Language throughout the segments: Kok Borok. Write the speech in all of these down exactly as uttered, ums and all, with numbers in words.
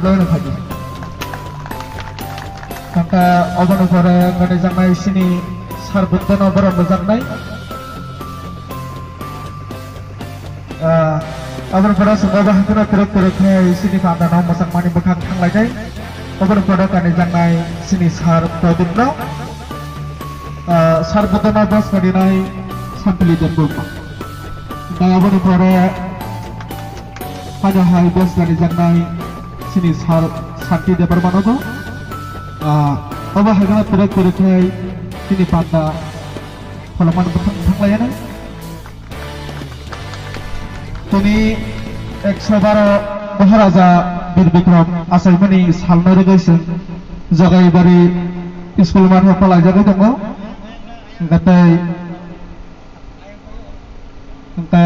Loino phaidi. Tangka oboni pore gani jaknai sini sar buddhano borom rwjaknai. Ah, aboni pore chwng obo haikhe no kwrwk kwrwk khe sini pandano mwchangmani bwkhak thanglainai. Oboni pore kani jaknai sini sar Prodipno, ah, sar buddhano bwskanai Sampili Debbarma. Tei aboni pore haino hai bwskanai jaknai sini sar Santi Debbarmano bo. Ah, obo haikhe no kwrwk kwrwk khe sini panda pholomani bwkhak thanglainai. Tini ekso baro Maharaja Bir Bikram achaimani salno rwgwi chwng Jogaibari school mantha palaijagwi tongo. Hwnkhe tei, hwnkhe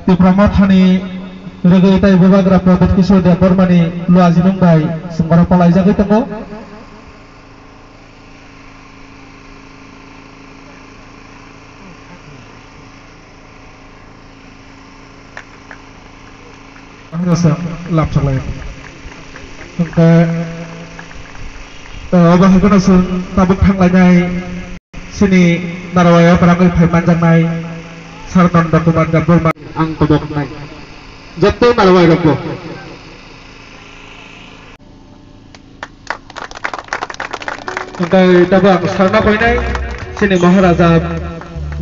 Tipra Mothani rwgwi tei Bubagra Prodip Kishore Debbarmani luajinung bai chwng oro palaijagwi tongo. Ang sa lapchaklai. Hwnkhe, eh, obo hai kheno chwng tabuk thanglainai sini Narwai o kwrangwi phai manjaknai Sir Nanda Kumar Debbarma ang toboknai. Joto Narwai rokbo. Hwnkhe tabuk ang sarna koinai, chini Maharaja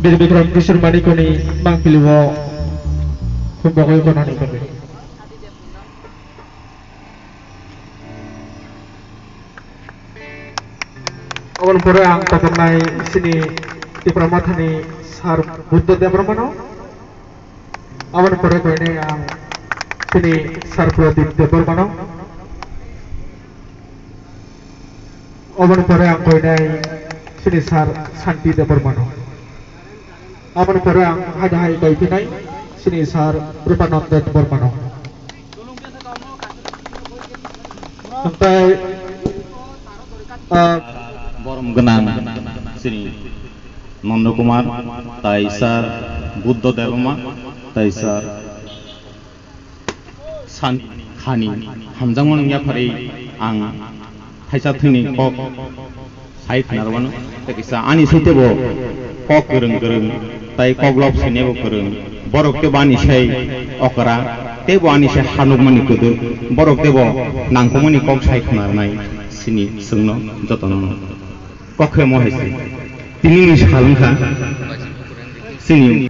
Bir Bikram Kishore Manikoni mangpili o humbogwi khonani bagwi. Aboni pore ang toboknai chini Tipra Mothani Sir Buddha Debbarmano. Aboni pore koinai ang chini Sir Pradip Debbarmano. Aboni pore ang koinai chini Sir Santi Debbarmano. Aboni pore ang haida hai koiphinai chini Sir Rupananda Debbarmano. Hwnkhe, ah, borom gwnang chini Nanda Kumar, tai Sir Buddha Debbarma, tai Sir San-, hani hamjakmani yapharwi ang thaisa thwini kok sai khna rwmano. Tei kisa ani swi teibo kok kwrwng kwrwng tai kok lop sinebo kwrwng. Borok teibo ani sai okra, teibo ani sai hanukmani kwdwk. Borok teibo nangkukmani kok sai khna rwnai sini chwngno jotono. Kok khe mo hai se. Tini ni sal wngkha. Sini.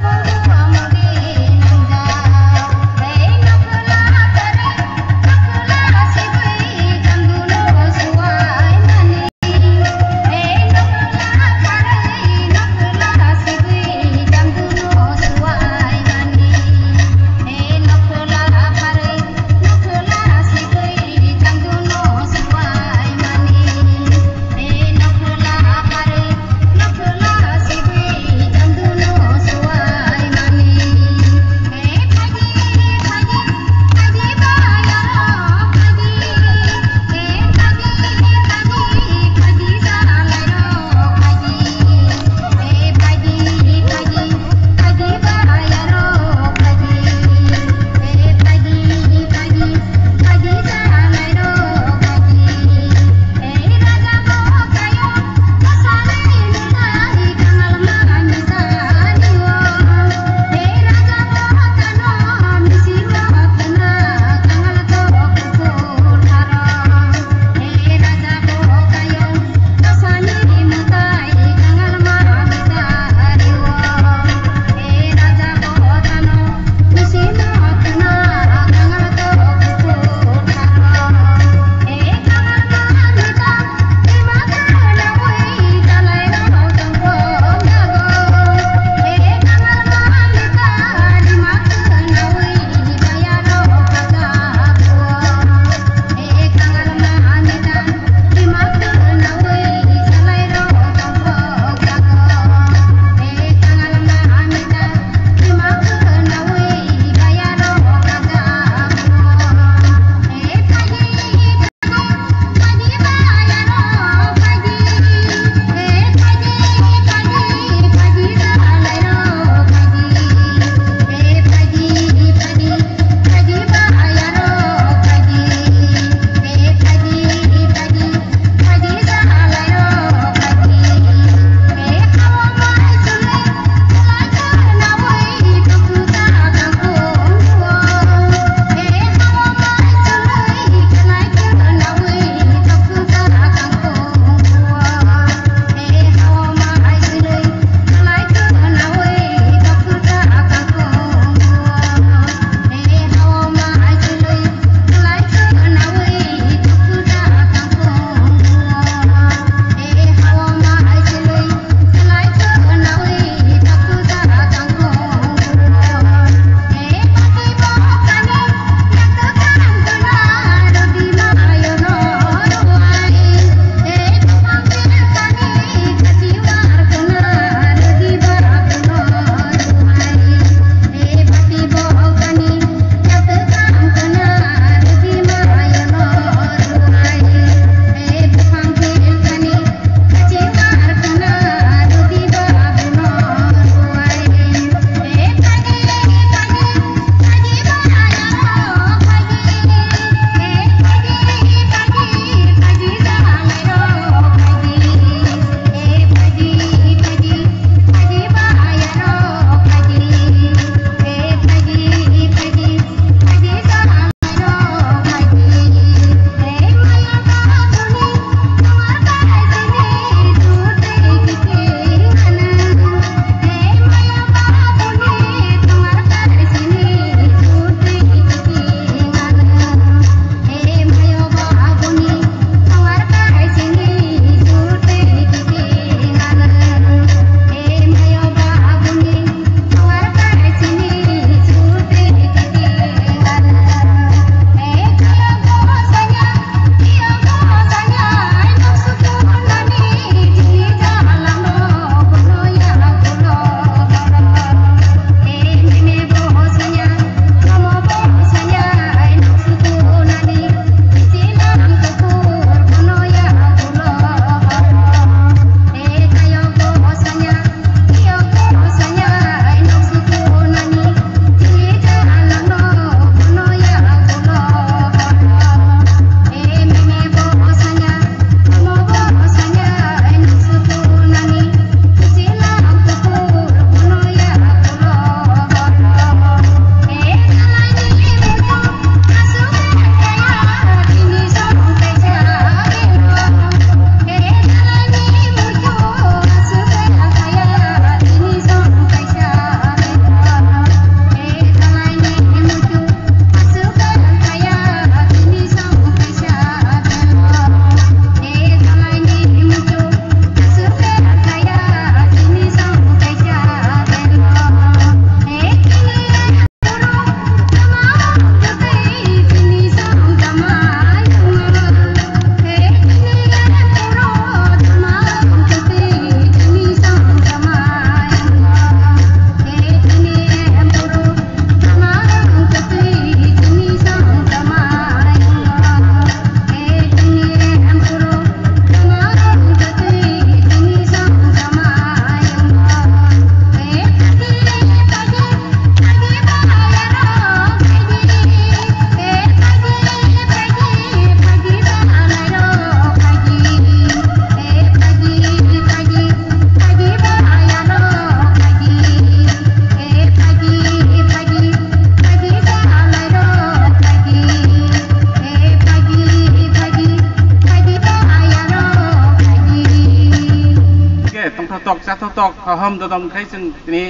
Kaham dodom khai chwng tini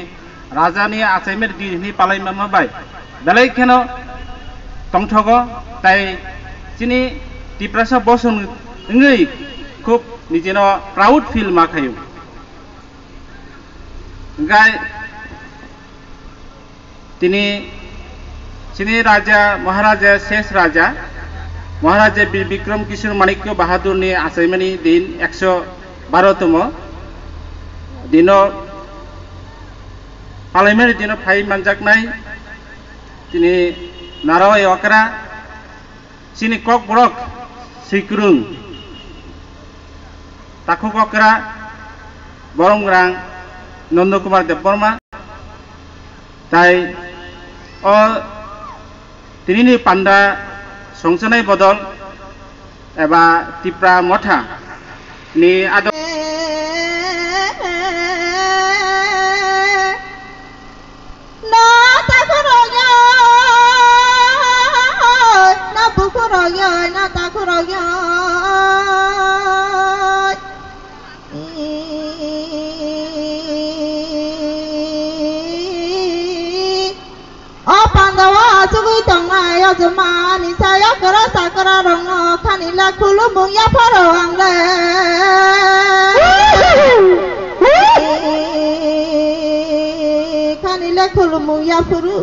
raja ni achaimani din hwnwi palai manma bai belai kheno tongthogo, tai chini Tiprasa bosong wngwi khub nijino proud feel ma khaio. Hwnkhe tini chini raja, Maharaja, Shesh Raja, Maharaja Bir Bikram Kishore Manikya Bahadurni achaimani din ekso baro tomo dino, palaimani dino phai manjaknai tini Narawai okra, chini kokborok swikwrwng, takhuk okra, boromgrang Nondo Kumar Debbarma, tai o tinini panda songchanai bodol eba Tipra Motha ni adok. Na takhurok yoi, na bukhurok yoi, na takhurok yoi. O pandao achugwi tongnai o jumani sayo kwra sakra rokno khani le khulumung yapharo ang le. Khani le khulumung yaphuru.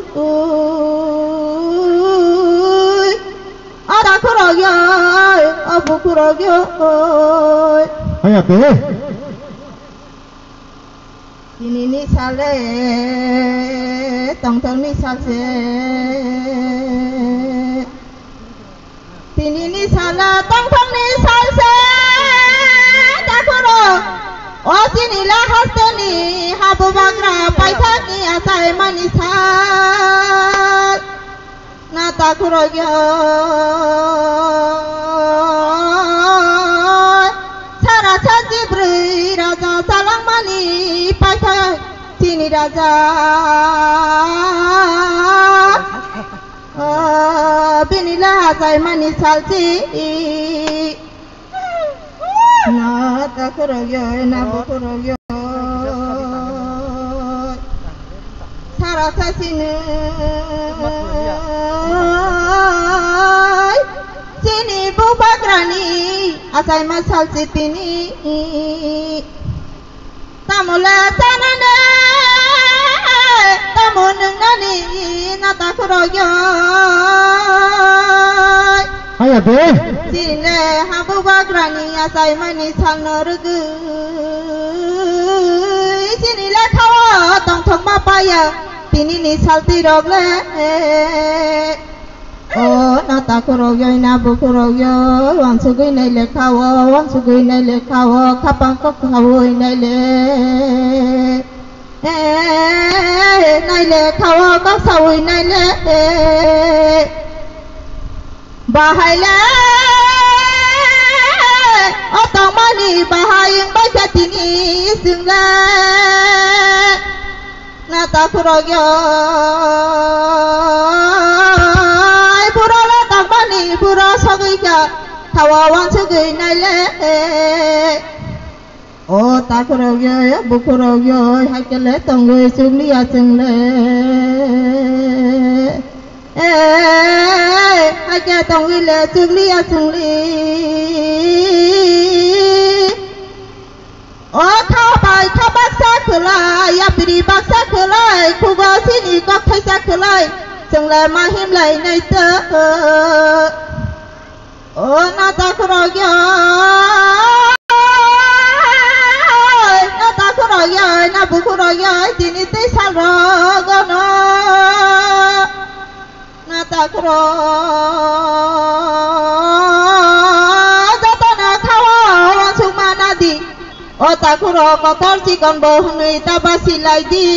O takhurok yoi, o bukhurok yoi. Haya te. Tinini sale tongthokni salse. Tinini sala tongthokni salse. Takhurok o chini la hasteni habubagra paithakni achaimani sal. Na takhurok yoi, sara sachi bwrwi raja chalangmani paithak chini raja. O, bini le achaimani salchi. Na takhurok yoi, na bukhurok yoi. Sara sasini. Chini bubagrani achaima salchi tini. Tamo le chanane, tamo nungnani na takhurok yoi. Haya de. Chini le habubagrani achaimani salno rwgwi. Chini le khao tongthokma paya, tinini saltirok le. O na takhurok yoi, na bukhurok yoi, wansugwi nai le khao, wansugwi nai le khao, khapang kok khaui nai le. Eh, nai le khao, kok saui nai le. Bahai le, o tongmani bahai wng bai kha tini chwng le. Na takhurok yoi, buro le tongmani buro sogwi kha, thawa wansugwi nai le. O takhurok yoi, bukhurok yoi, haikhe le tongwi chukliya chwng le. Eh, haikhe tongwi le chukliya chwng le. O kha bai kha baksa khwlai, yapri baksa khwlai, khugo sini kok thaisa khwlai, chwng le ma himlai nai to. O na takhurok yoi, na takhurok yoi, na bukhurok yoi, tini tei sal rok ono. Na takhurok jotono khao wansukma nadi. O takhurok kotor chikon bo hwnwi ta basi lai di.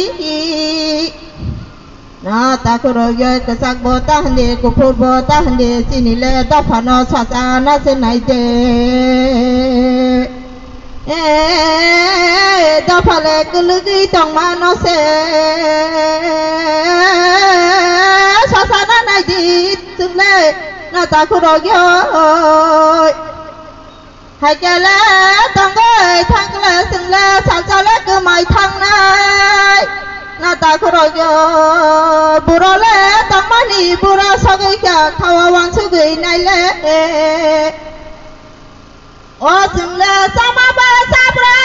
Na takhurok yoi kwchak bo ta hwndi, kuphur bo ta hwndi, chini le dophano sachana se nai de. Eh, dopha le kwlwgwi tongmano se, sachana nai di chwng le na takhurok yoi. Haikhe le tongwi thang le chwng le salsa le kwmai thangnai. Na takhurok yo, buro le tongmani buro sogwi kha khawa wansugwi nai le. O chwng le chama bo chabra,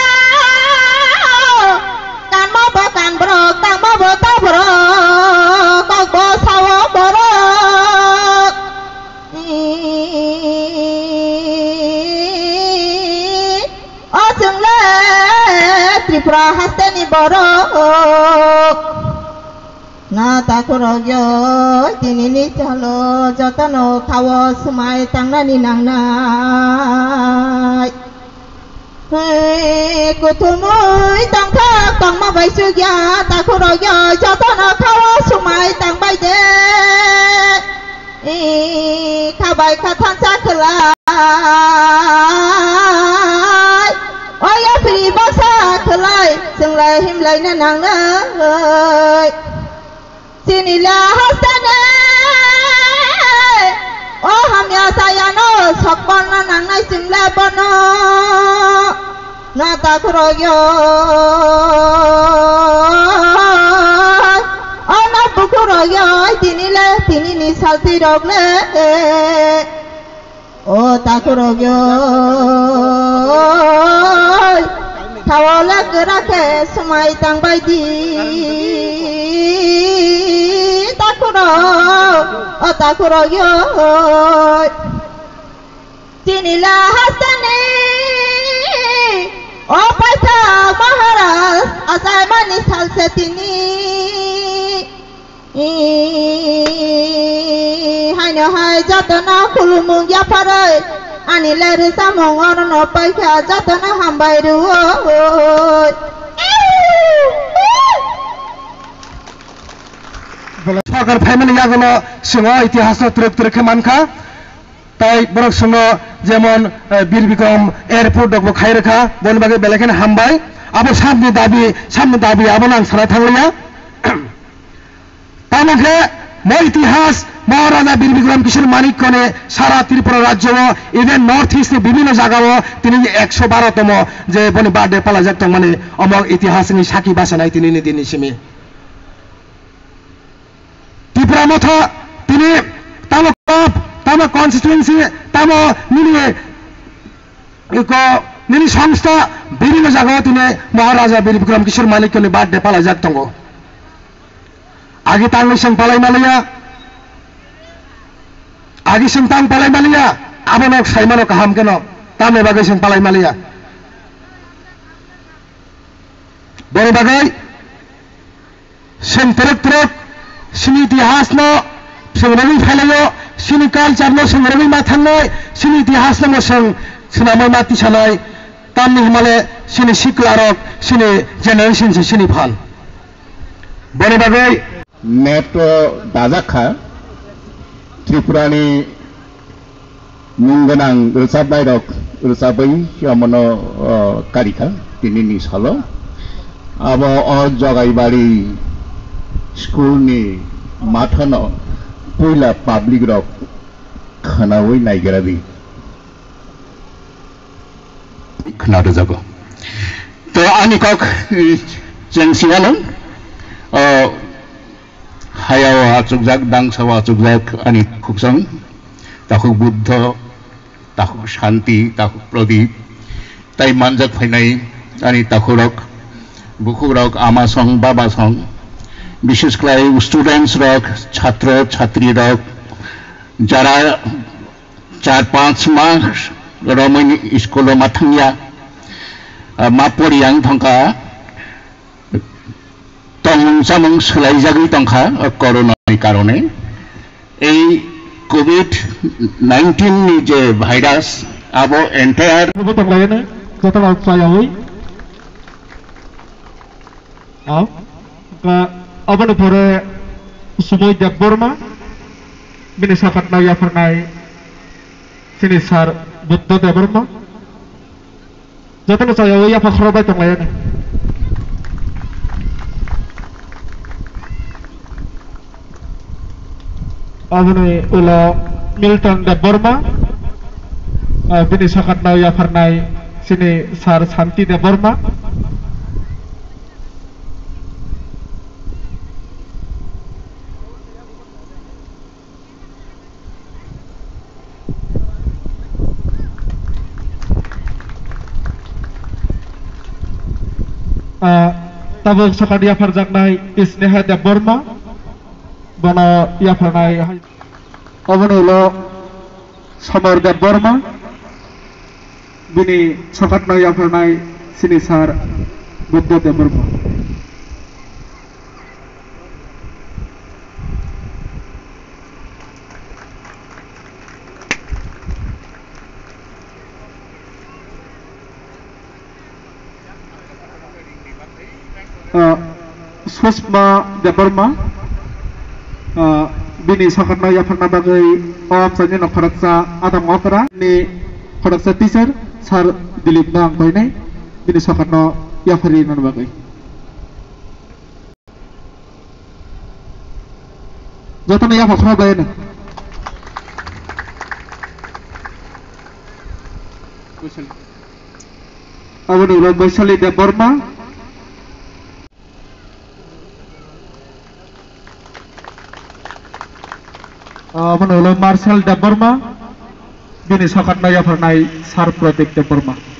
kanma bo kanborok, tangma bo taborok, kok bo sao borok. O chwng le Tripura hasteni borok. Na takhurok yo, tinini salo jotono khao swmai tangnani nangnai. Hei, kuthumui tongthok tongma bai sugya, takhurok yo, jotono khao swmai tangbai de. Ee, khabai kha thansa khwlai, o yapri baksa khwlai, chwng le himlai na nangnai. Chini le hasteni, o hamya sayano sokpon na nangnai chwng le bono. Na takhurok yo, o na bukhurok yo, tini le, tini ni salti rok le. O takhurok yo, khao le kwra khe swmai tangbai di, takhurok, o takhurok yo. Tini le hasteni, o paithak Maharaj, achaimani salse tini. Haino hai jotono khulumung yapharwi, ani le rwchapmung orono paikha, jotono hambai rwoi. Sorkar phaimani yagulo chwng o itihasno twrwk twrwk khe mankha. Tai borok chwngno jemon, eh, Bir Bikram airport rokbo khai rwkha, boni bagwi belai kheno hambai. Abo samni dabi, samni dabi abono ang sana thangliya. Tamo khe mo itihas Maharaja Bir Bikram Kishore Manikyani sara Tripura rajyo o, even North East ni bibhinno jaga o tini ekso baro tomo je boni birthday palajak tongmani, omo itihas ni sakhi bachanai tini ni din ni simi. Tipra Motha tini tamo club, tamo constituency, tamo nini iko nini songstha bibhinno jagao tini Maharaja Bir Bikram Kishore Manikyani birthday palajak tongo. Agi tangwi chwng palai maliya, agi chwng tang palai maliya, abono saimano kaham kheno, tamni bagwi chwng palai maliya. Boni bagwi Chwng twrwk twrwk chini itihasno chwng rwgwi phailaio, chini culture-no chwng rwgwi ma thangnai, chini itihasno bo chwng swnamwi ma tisanai, tamni hwnmale chini siklarok, chini generation se chini phan. Boni bagwi net-o dajak kha, Tripurani mung gwnang rwchapnairok rwchapwi omono, o, karikha tinini salo. Abo o Jogaibari school ni mathano puila public rok khwnawi naigra di. Khwna rwjago. To ani kok, eh, chwng sinalo, o, hayao achukjak, dangsao achukjak ani khuksong, takhuk Buddho, takhuk Shanti, takhuk Pradip, tai manjak phainai ani takhukrok, bukhukrok, ama song, baba song, bishesh khlai students rok, chhatro, chhatri rok, jara char panch mas romwi school o ma thangya, ah, ma pori yang thangkha, tongmung chamung swlaijagwi tongkha, o corona ni karone. Ei covid nineteen ni je virus, abo entire bo tonglaiyani, jotono chayawi. Hwnkhe aboni pore Sumoi Debbarma, bini sakhatno yapharnai chini sir Buddha Debbarma. Jotono chayawi yapha khorokbai tonglaiyani. Aboni ulo Milton Debbarma, ah, bini sakhatno yapharnai Chini Sir Santi Debbarma. Ah, tabuk sokat yapharjaknai Sneha Debbarma, bono yapharnai hai. Oboni ulo Samar Debbarma, bini sokatno yapharnai chini Sir Buddha Debbarma. Ah, Sushma Debbarma, ah, bini sokatno yapharna bagwi o amchaini no khoroksa adam okra ni khoroksa teacher Sir Dilip no ang koinai bini sokatno yapharwi nani bagwi. Jotono yaphar khorok bai no. Aboni ulo Boisali Debbarma. Aboni ulo Marshal Debbarma. Bini sokatno yapharnai Sir Pradeep Debbarma.